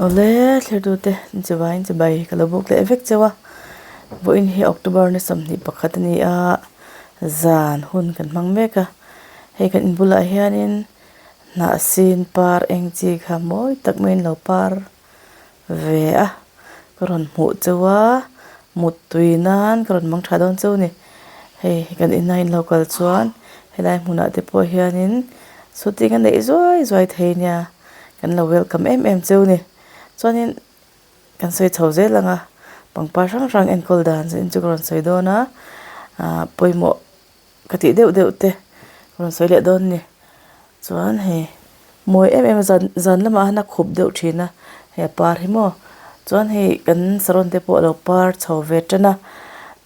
Awle thlertute chibai chibai ka lo buk leh vek cheu a, vawiin hi October ni 21 a ni a, zan hun kan hmang mek a, hei kan in bulah hianin hnah sin par eng chi kha mawi tak maiin lo par ve a, ka rawn hmuh cheu a, muttui nan ka rawn mang tha dawn cheu a ni, hei kan ina in lo kal chuan helai hmunah te pawh hianin shooting a neih zuai zuai thei nia kan lo welcome em em cheu a ni chuanin kan sawi chho zel ang a pangpar hrang hrang enkawl dan chu ka rawn sawi dawn a ah pawimawh. Ka tih deuh deuh te ka rawn sawi leh dawn a ni. Chuan hei mawi em em a zan zan lamah hian a khup deuh thin a hei a par hi maw. Chuan hei kan saron te pawh a lo par chho ve tan a.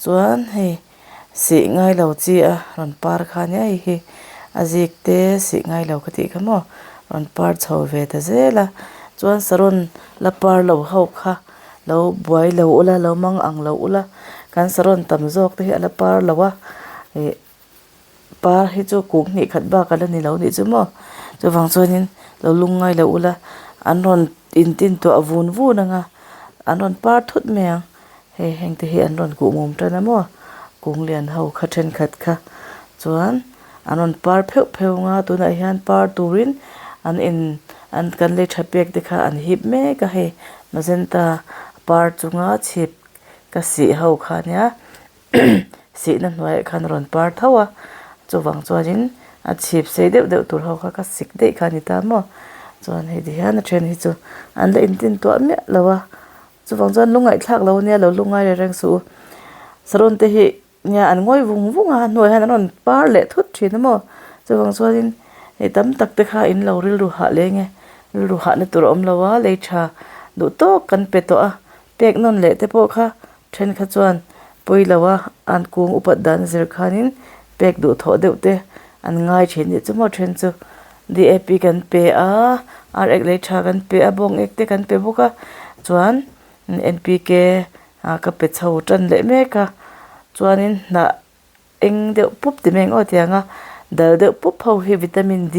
Chuan hei sih ngai lo chi a rawn par kha nia hei hi a zik te sih ngai lo ka tih kha maw rawn par chho ve ta zel a. Chuan saron la par lo ho kha lo buai lo ula lo mang ang lo ula kan saron tam zawk te hi a la par lo a ih par hi chu kum hnih khat bak a la ni lo nih chu maw chuvang chuanin lo lung ngai lo ula an rawn in tin tuah vun vun ang a an rawn par thut mai ang hei heng te hi an rawn kuh mum tan a maw kung lian ho kha thenkhat kha chuan an rawn par pheuh pheuh ang a tunah hian par turin an in an kan lei tha pek te kha an hip mek a hei magenta par chunga chhip ka sih ho kha ania sihna hnuaiah khan a rawn par tho a chuvang chuanin a chhip sei deuh deuh tur ho kha ka sik daih kha a ni ta maw chuan hei ti hian a then hi chu an la intin tuah miah lo a chuvang chuan lungngaihthlak lo ania lo lungngai reng reng suh u saron te hi. Nia an ngawi vung vung a hnuai hian an rawn par leh thut thin a maw chuvang chuanin hei tam tak te kha in lo rilru hah leng e rilru hahna tur a awm lo a lei tha duh tawk kan pe tawh a pek nawn leh te pawh kha thenkhat chuan pawi lo a an kung upat dan zir khanin pek duh thawh deuh te an ngai thin nih chu maw then chu D A P kan pe a ar ek lei tha kan pe a bawng ek te kan pe bawk a chuan N P K ah ka pe chho tan leh mek a chuanin hnah eng deuh pup ti mai ang aw tiang a dal deuh pup ho hi vitamin D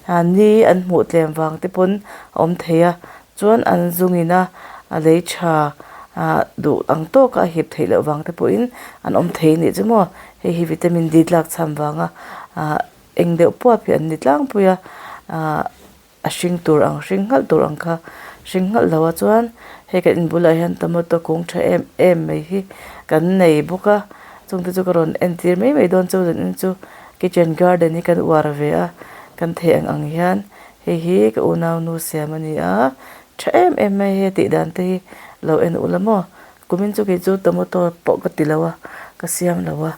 ah ni an hmuh tlem vang te pawn a awm thei a chuan an zung in a a lei tha ah duh ang tawk a a hip theih loh vang te pawhin an awm thei anih chu maw hei hi vitamin D tlak chhan vanga ah eng deuh puap hi an ni tlangpui a ah. A hring tur ang hring nghalh tur ang kha hring nghalh lo a chuan hei kan in bulah hian tomato kung tha em em mai hi kan nei bawk a chungte chu ka rawn entir mai mai dawn chu zanin chu kitchen garden hi kan uar ve a kan theih ang ang hian hei hi ka unau nu siam a ni a tha em em mai hei a tih dan te hi lo en ulh a maw kumin chu kei chu tomato pawh ka ti lo a ka siam lo a.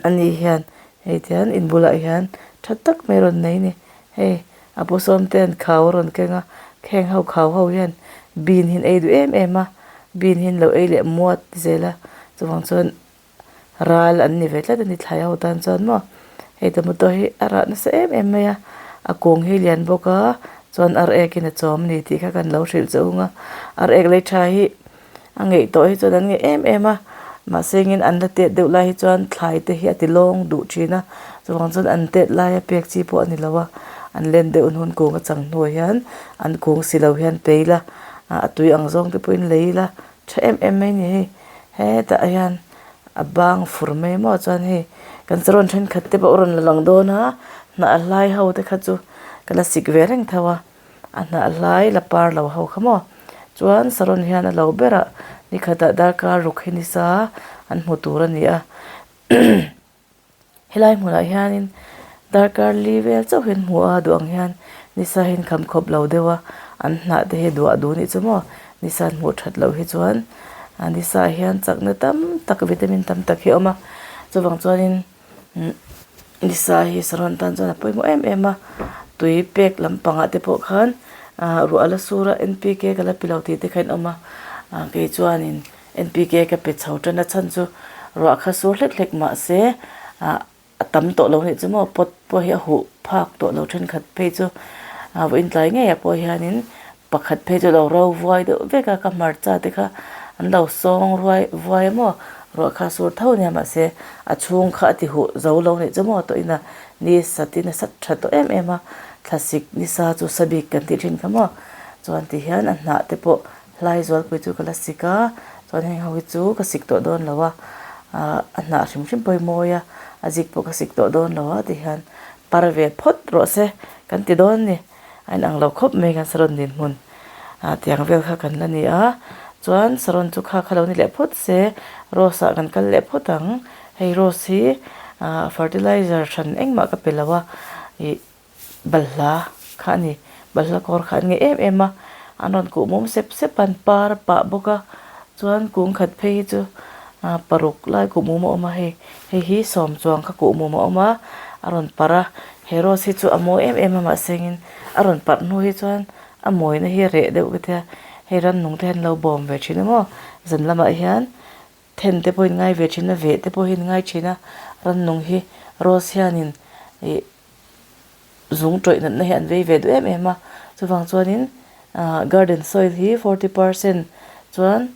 Ani hian hei tihian in bulah hian tha tak mai a rawn nei a ni hei a pu sawm te an khau a rawn keng a kheng ho khau ho hian bean hi an ei duh em em a bean hi an lo ei leh muat zel a chuvang chuan ral an ni ve tlat a ni thlai ho tan chuan maw hei tomato hi a rah nasa em em mai a a kung hi lian bawk a chuan ar ek in a chawm a ni tih kha kan lo hrilh che ung a ar ek lei tha hi. A ngeih tawh hi chuan an ngeih em em a mahse engin an la tet deuh lai hi chuan thlai te hi a ti lawng duh thin a chuvang chuan an tet laia pek chi pawh a ni lo a an len deuh hun kung a chang hnuah hian an kung si lo hian pei ila a tui ang zawng te pawhin lei ila tha em em mai a ni hei hetah hian a bang fur mai maw chuan hei kan saron thenkhat te pawh a rawn la lang dawn a hnah a hlai ho te kha chu ka la sik ve reng tho a. A hnah hlai la par lo ho kha maw chuan saron hian a lo ber a nikhatah darkar ruk hi nisa an hmu tur a ni a helai hmunah hianin darkar li vel chauh hi an hmu a duh ang hian nisa hi an kham khawp lo deuh a an hnah te hi duah duh anih chu maw nisa an hmuh that loh hi chuan a nisa ah hian chakna tam tak vitamin tam tak hi a awm a chuvang chuanin. Nisa hi saron tan chuan a pawimawh em em a tui pek lampangah te pawh khan ah ruah la sur a N P K ka la pe lo tih te kha in awm a ah kei chuanin N P K ka pe chho tan a chhan chu ruah kha sur hlek hlek mahse ah a tam tawh lo anih chu maw pot pawh hi a huh phak tawh lo thenkhat phei chu ah vawiin tlai ngeiah pawh hianin Pakhat phei chu lo ro vuai deuh vek a, ka hmarcha te kha an lo sawng ruai vuai a maw, ruah kha a sur tho nia mahse a chhung kha a ti huh zo lo nih chu maw tawh ina ni sat in a sat tha tawh em em a, thlasik nisa chu sa bik kan tih thin kha maw. Chuan ti hian a hnah te pawh hlai zualpui chu ka la sik a, chuan heng ho hi chu ka sik tawh dawn lo a, ah a hnah hrim hrim pawh hi mawi a, a zik pawh ka sik tawh dawn lo a ti hian par ve phawt rawh se kan ti dawn a ni. A inang lo khawp mai kan saron dinhmun ah tiang vel kha kan la ni a, chuan saron chu kha kha lo ni leh phawt se rose ah kan kal leh phawt ang, hei rose hi ah fertilizer hran engmah ka pe lo a ih balhla kha a ni balhla kawr kha an ngei em em a an rawn kuh mum sep sep a an par pah bawk a chuan kung khat phei hi chu ah paruk lai kuh mum a awm a hei hei hi sawm chuang kha kuh mum a awm a a rawn parh a he rose hi chu a mawi em em a mahse engin a rawn parh hnu hi chuan a mawina hi a reh deuh ka tia hei rannung te hian an lo bawm ve thin a maw zan lamah hian then te pawhin ngai ve thin a veh te pawhin ngai thin a rannung hi rose hianin ih zung tawih natna hi an vei ve duh em em a chuvang chuanin ah garden soil hi forty percent chuan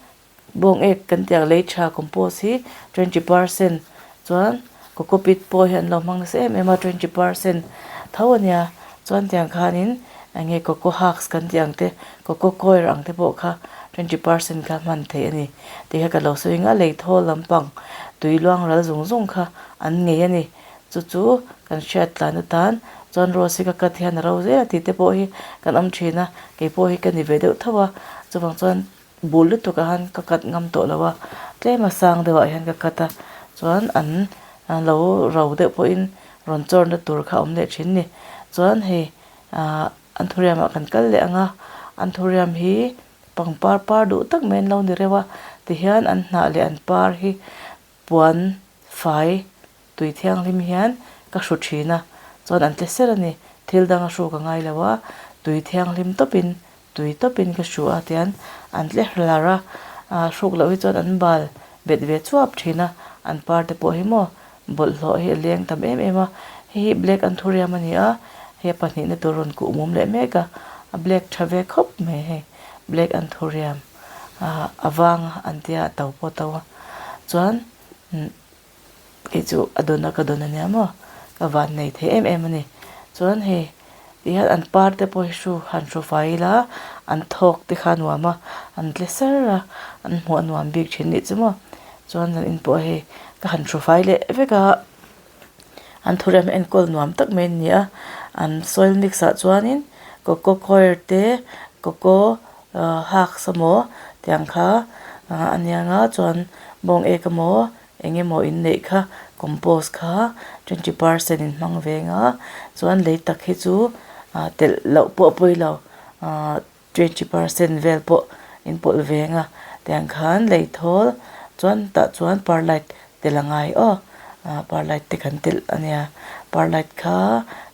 bawng ek kan tih ang lei tha compost hi twenty percent chuan cocopeat pawh hi an lo hmang nasa em em a twenty percent tho a nia chuan tiang khanin eng nge coco husk kan tih ang te coco coir ang te pawh kha twenty percent kha hman theih a ni tih kha ka lo sawi ang a lei thawl lampang tui luang ral zung zung kha an ngei a ni. Chu chu kan hriat tlan atan chuan rose hi ka cut hian a ro zel a tih te pawh hi kan awm thin a, kei pawh hi ka ni ve deuh tho a, chuvang chuan bul lutuk ah khan ka cut ngam tawh lo a, tlem a sang deuh ah hian ka cut a, chuan an lo ro deuh pawhin rawn chawr na tur kha a awm leh thin ni. Chuan hei ah anthurium ah kan kal leh ang a, anthurium hi pangpar par duh tak mai an lo ni reuh a, tihian an hnah leh an par hi puan fai tui thianghlim hian ka hru thin a, chuan an tle ser a ni. Thil dang a hruk a ngai lo a, tui thianghlim tawpin tui tawpin ka hru a tian an tle hlar a, ah hruk loh hi chuan an bal bet ve chuap thin a, an par te pawh hi maw bawlhhlawh hi a leng tam em em a, hei hi black anthurium a ni a, hei a pahnihna tur rawn kuh mum leh mek a, a black tha ve khawp mai hei black anthurium ah a vang a an tia a to pawh a to a chuan Kei chu a dawn a ka dawn a nia maw ka van nei thei em em a ni chuan hei ti hian an par te pawh hi hru han hru fai ila an thawk te kha a nuam a an tle ser a an hmuh a nuam bik thin nih chu maw chuan zan in pawh hei ka han hru fai leh vek a an thurem enkawl nuam tak mai an ni a an soil mix ah chuanin coco coir te coco husk emaw tiang kha a nia nga chuan bawng ek emaw eng emaw in neih kha compost kha twenty percent in hmang ve nga chuan lei tak hi chu telh loh pawh a pawi lo ahh twenty percent vel pawh in pawlh ve nga tiang khan lei thawl chuan tah chuan perlite telh a ngai aw ah perlite te kan telh a nia perlite kha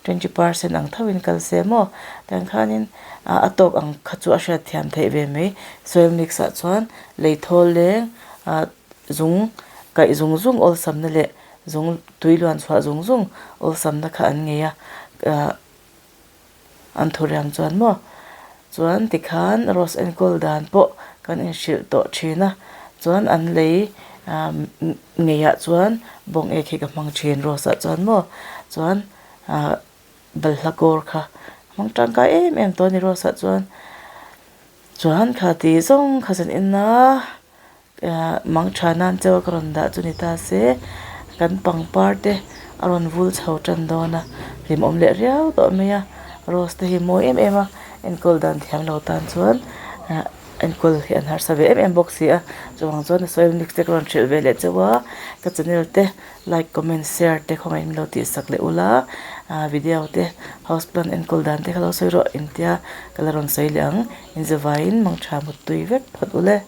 twenty percent ang tho in kal se maw tiang khanin ah a tawk ang kha chu a hriat thiam theih ve mai soil mix ah chuan lei thawl leng ah zung kaih zung zung awlsamna leh zung tui luan chhuah zung zung awlsamna kha an ngei a ah. An thuriam chuan maw? Chuan tikhan rose enkawl dan pawh kan inhrilh tawh thin a, chuan an lei ngeiah chuan bawng ek hi ka hmang thin rose ah chuan maw? Chuan ah balhla kawr kha hmang tangkai em em tawh a ni rose ah chuan. Chuan kha ti zawng kha zan in a. Mang tha nan chauh a ka rawn dah chu ni ta se kan pangpar te a rawn vul chho tan dawn a hlimawm leh riau tawh mai a rose te hi mawi em em a enkawl dan thiam lo tan chuan enkawl hi an harsa ve em em bawk si a chuvang chuan soil mix te ka rawn hrilh ve leh chauh a ka channel te like comment share te khawngaih in lo tih sak leh ula video te house plant enkawl dan te kha lo sawi rawh engtia ka la rawn sawi leh ang inzavaiin mang tha muttui vek phawt ule.